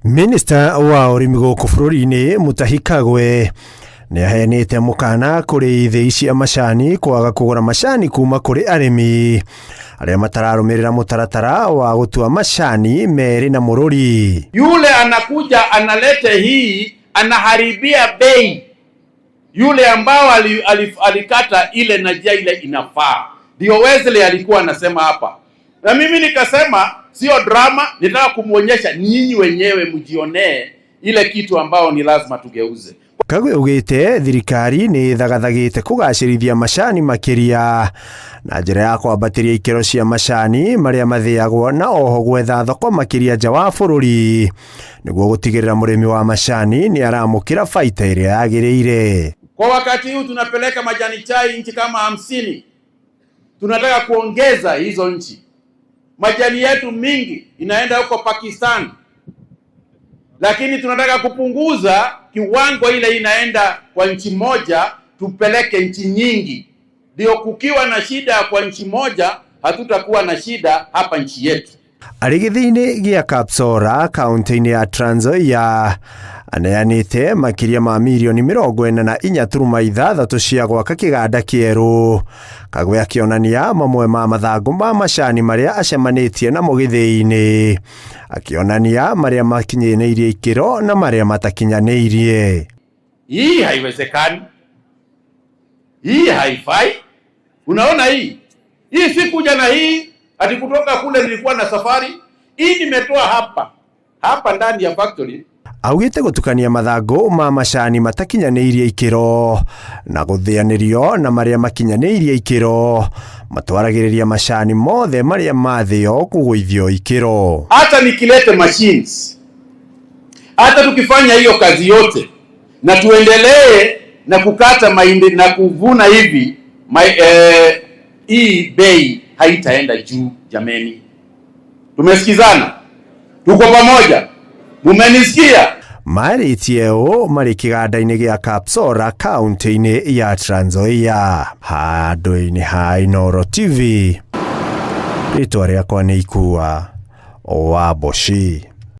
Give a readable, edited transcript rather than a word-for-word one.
Minista wa ũrĩmi gũkũ bũrũri-inĩ Mutahi Kagwe nĩ aheanĩte mũkana kũrĩ ithĩi cia macani kwaga kũgũra macani kuma kũrĩ arĩmi arĩa matararũmĩrĩra mũtaratara wa gũtua macani merĩ na mũrũri. Yule anakuja analete hii anaharibia bei yule ambao alikata ile na njia ile inafaa. Ndio Wesley alikuwa anasema hapa, na mimi nikasema sio drama, nitaka kumwonyesha nyinyi wenyewe mjionee ile kitu ambao ni lazima tugeuze. Kagwe augĩte thirikari nĩ ĩthagathagĩte kũgacĩrithia macani makĩria na njĩra ya kwambatĩria ikĩro cia macani marĩa mathĩagwo na oho gwetha thoko makĩria nja wa bũrũri nĩguo gũtigĩrĩra mũrĩmi wa macani nĩ aramũkĩra baita ĩrĩa yagĩrĩire. Kwa wakati huu tunapeleka majani chai nchi kama 50. Tunataka kuongeza hizo nchi. Majani yetu mingi inaenda huko Pakistan, lakini tunataka kupunguza kiwango ile inaenda kwa nchi moja, tupeleke nchi nyingi. Ndio kukiwa na shida kwa nchi moja, hatutakuwa na shida hapa nchi yetu. Arĩ gĩthĩi-inĩ gĩa Kapsora kaunti-inĩ ya Trans Nzoia aneanĩte makĩria ma mirioni 44.6 cia gwaka kĩganda kĩerũ. Kagwe akĩonania mamwe ma mathangũ ma macani marĩa acemanĩtie namo gĩthĩi-inĩ, akĩonania marĩa makinyanĩirie ikĩro na marĩa matakinyanĩirie. Hii haiwezekani, hii haifai. Unaona hii hii si kuja na hii ati kutoka kule nilikuwa na safari hii, nimetoa hapa hapa ndani ya factory. Augĩte gũtukania mathangũ ma macani matakinyanĩirie ikĩro na gũthĩanĩrio na marĩa makinyanĩirie ikĩro matwaragĩrĩria macani mothe marĩa mathĩo kũgũithio ikĩro. Hata nikilete machines, hata tukifanya hiyo kazi yote na tuendelee na kukata mahindi na kuvuna hivi hii bei haitaenda juu. Jameni, tumesikizana, tuko pamoja, mumenisikia? Marĩtie ũũ marĩ kĩganda-inĩ gĩa Kapsora kaunti-inĩ ya Trans Nzoia handũ-inĩ ha Inooro TV. Rĩtwa rĩakwa nĩ Ikua wa Mboci.